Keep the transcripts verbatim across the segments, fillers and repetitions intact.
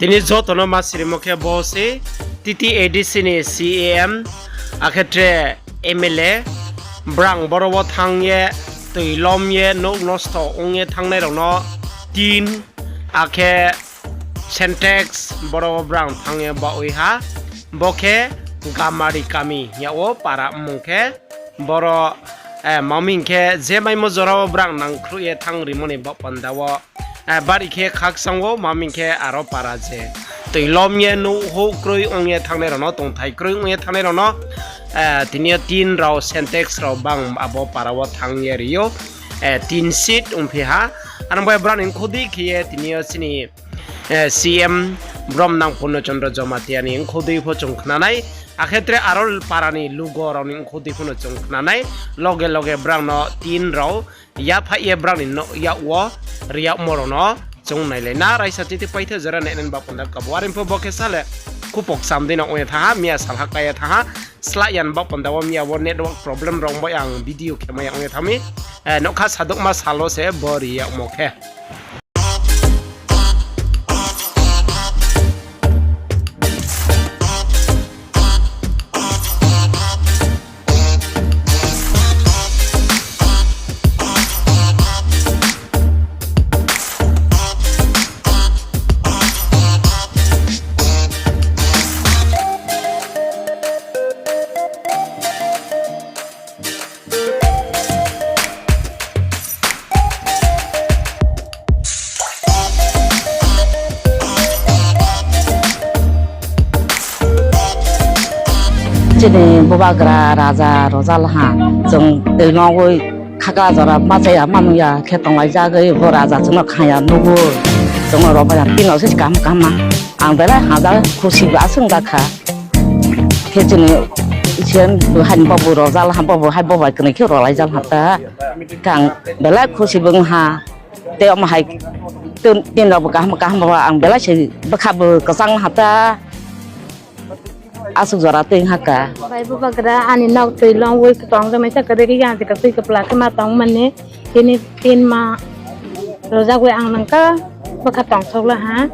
Tini joto no ma sirimo khe bo se TTAADC ni CEM, akhe tre MLA, brang boro wo thanng ye, toi lom ye, nouh nosto ong ye thanngnai rao no tin, akhe Sintex boro wo brang thanng ye baoh ye ha, bo khe Gamari kami hing yag wo para mmung khe, boro, eh, maming khe je maimo jora wo brang nangkhruh ye thanng rimo ni baoh panda wo, eh, bari khe khakchang wo maming khe aro para je toi lom ye nouh houh kroi ong ye thanngnai rao no, tongthai kroi ong ye thanngnai rao no, eh, tini yo tin rao, Sintex rao bang abo para wo thanng ye ri ou, eh, tin seat ongphi ha. Aro bai brang ni khudi khe ye tini yo chini, eh, CEM bromnang Purno Chandra Jamatia ni khudi pho chung khna nai. Akhe tre aro para ni lugo rao ni khudi pho no chung khna nai. Loge loge brang no tin rao yaphaih ye brang ni no yak wo ri yagmo rao no chung nailai na. Raisa chiti paithe jora nai nai baoh panda kabo. Are pho bo khe sale khupok cham dei no ong ye thanng ha, miya sal ha klái ye thanng ha. Slái ya ni baoh panda wo miya wo network problem rao bai ang video khe mai ya ong ye thanng mi. Eh, nougkha sadouhma sal wo se bo ri yagmo khe. Chini bubagra raja Rojalha, chung toi lom oi khakla jora ma cha ya ma nung ya khe tonglai jagoi, bo raja chung no khang ya nugo, chung no rao bai ya tin rao se kaham kaham ma. Ang belai haja khusi ba asung da kha. Khe chini isen bo hai bo bo Rojalha bo bo hai bo bai knoi khe rolaijak ha ta. Khe ang belai khusi bung ha. Tei omo hai tin rao bo kaham kaham bo ang belai se bkha bo kchang ha ta. Asuk jora tei ha ka. Bai bubagra ani nok toi lom oi tong jemai sa kare ri ang se kasui kapla khe ma tong mani. Tini tin ma rojak oi ang nang ka bkha tong sok la ha.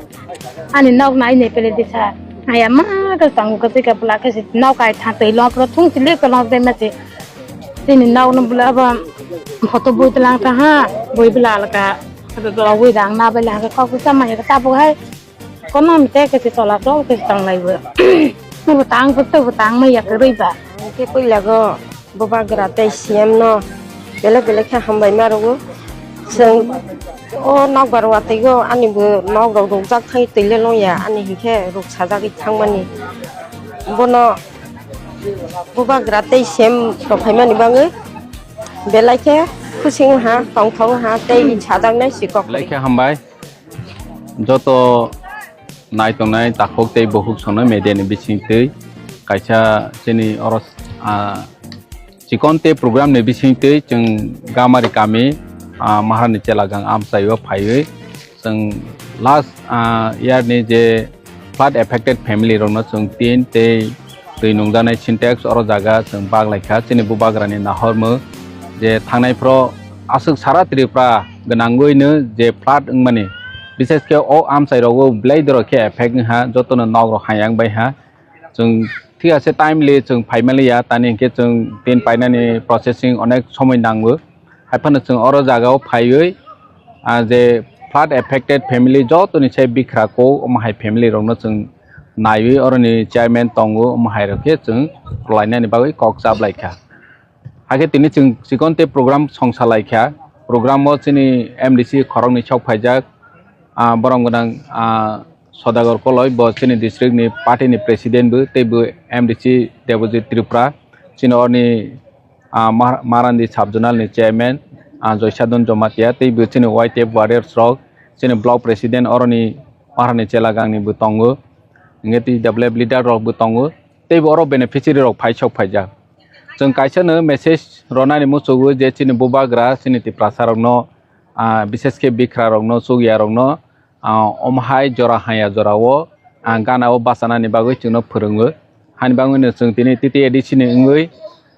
Ani nok nai ni pele di sa. Aya ma ka tong kasui kapla khe se nok ai tha toi lom pro thung chili ka lom jemai se. Tini nok no bula ba photo bui tlang tha ha. Bui bula laka. Ro ro oi rang na bai la ka kok sa ma ya ka ta bu hai. Kono mte khe se tola chol khe se tonglai bo. Bo tang bo to bo tang mai ya kwrwi ba. Khe poila go bubagra tei CEM no belai belai khe hambai ma rwo. Chwng o nokbar watwi go ani bo nok rok rukjak thai twi le long ya ani hinkhe ruk sajagwi thangmani. Bono bubagra tei CEM rok phaimani bagwi belai khe khusi wngha, tongthok wngha tei sajaknai si kok. Belai khe hambai. Joto nai tongnai takhuk tei bukhuk songno media ni bisingtwi kaisa chini oro, ah, chikon tei program ni bisingtwi chwng Gamari kami, ah, Maharani Chelagang amchaio phaiwi chwng last, ah, year ni je flood affected family rokno chwng tin tei twi nungjaknai Sintex oro jaga chwng bak laikha. Chini bubagrani nahormung je thangnai phro aswk sara Tripura gwnangwino je flood wngmani, bishesh khe o amchai rogo belai dorok khe effect wngha, jotono nok rok hayang baiha. Chwng thik ase timely chwng phaimaliya, tani hinkhe chwng tin painani processing onek somoi nango. Haiphano chwng oro jagao phaiwi, ah, je flood affected family jotoni se bikhra kok, omo hai family rokno chwng naiwi oroni chairman tongo, omo hai rok khe chwng rwlainani bagwi kok chaplaikha. Hakhe tini chwng chikon tei program songsa laikha. Program o chini M D C khoroknwi sok phaijak, ah, borom gwnang, ah, Sodagar Koloi, bo chini district ni party ni president bo, tei bo M D C Debojit Tripura, chini oroni, ah, Mar-, Marandi sub zonal ni chairman, ah, Joysadon Jomatia, tei bo chini Y T F warriors rok, chini block president oroni Maharani Chelagang ni bo tongo, hinkhe tei W F leader rok bo tongo, tei bo oro beneficiary rok phai sok phaijak. Chwng kaisa no message ronani muchugo je chini bubagra, chini Tiprasa rokno, ah, bishesh khe bikhra rokno, chukya rokno, ah, omo hai jora haya jora o, ah, gana o bachanani bagwi chwngno phwrwngo. Hani bagwino chwng tini T T A D C ni wngwi,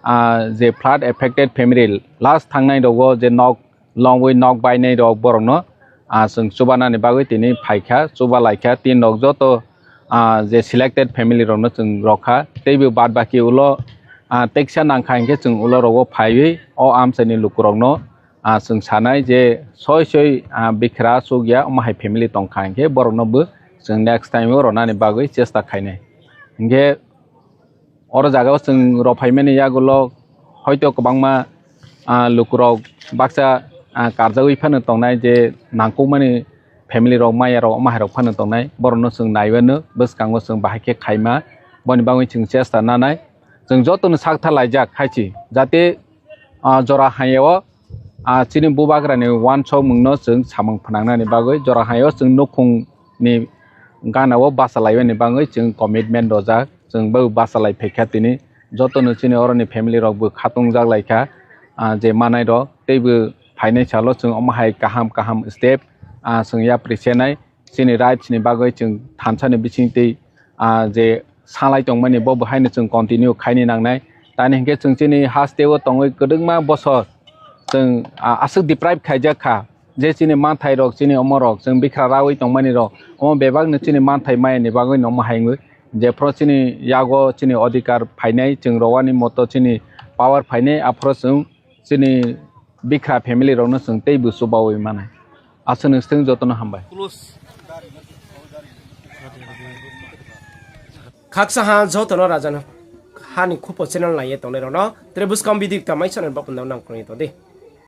ah, je flood affected family last thangnai rogo je nok longwi nok bainai rok borokno ah, chwng chubanani bagwi tini phaikha, chubalaikha, tin rok joto, ah, je selected family rokno chwng rokha, teibo bad baki ulo, ah, teksa nangkha hinkhe chwng ulo rogo phaiwi o amchaini lukurokno, ah, chwng sanai je soi soi, ah, bikhra chukya omo hai family tongkha hinkhe borokno bo chwng next time o ronani bagwi chesta khainai. Hinkhe oro jagao chwng rok phaimani yagulo hoito kwbangma, ah, lukurok baksa, ah, karjagwi phano tongnai je nangkukmani family rok, maya rok, omo hai rok phano tongnai, borokno chwng naiwano bwskango chwng bahai khe khaima, boni bagwi chwng chesta nanai. Chwng jotono saktha laijak hai se, jate, ah, jora haya o, ah, chini bubagrani uansukmungno chwng samung phnangnani bagwi, jora haya o chwng nukhungni gana o basa laimani bagwi chwng commitment rojak, chwng bo basa lai phaikha tini. Jotono chini oroni family rok bo khatungjak laikha, ah, je manai rok, teibo phainai salo chwng omo hai kaham kaham step, ah, chwng yapri senai. Chini rights ni bagwi chwng thansa ni bising twi, ah, je salai tongmani bo bo haino chwng continue khaini nangnai. Tani hinkhe chwng chini haste o tongwi kwdwkma bosor chwng, ah, aswk deprive khaijak kha. Je chini manthai rok, chini omo rok, chwng bikhra rawi tongmani rok, omo bebak no chini manthai maya ni bagwi no omo hai wngwi. Jephru chini yago chini odhikar phainai, chwng rowani moto chini power phainai, aphuru chwng chini bikhra family rokno chwng teibo chubawi manai. Aswk no chwng jotono hambai. Khaksa ha jotono raja no hani khupo channel nai ye tongnai rokno tre buskang video ta mai channel bo panda nang kroi tong di.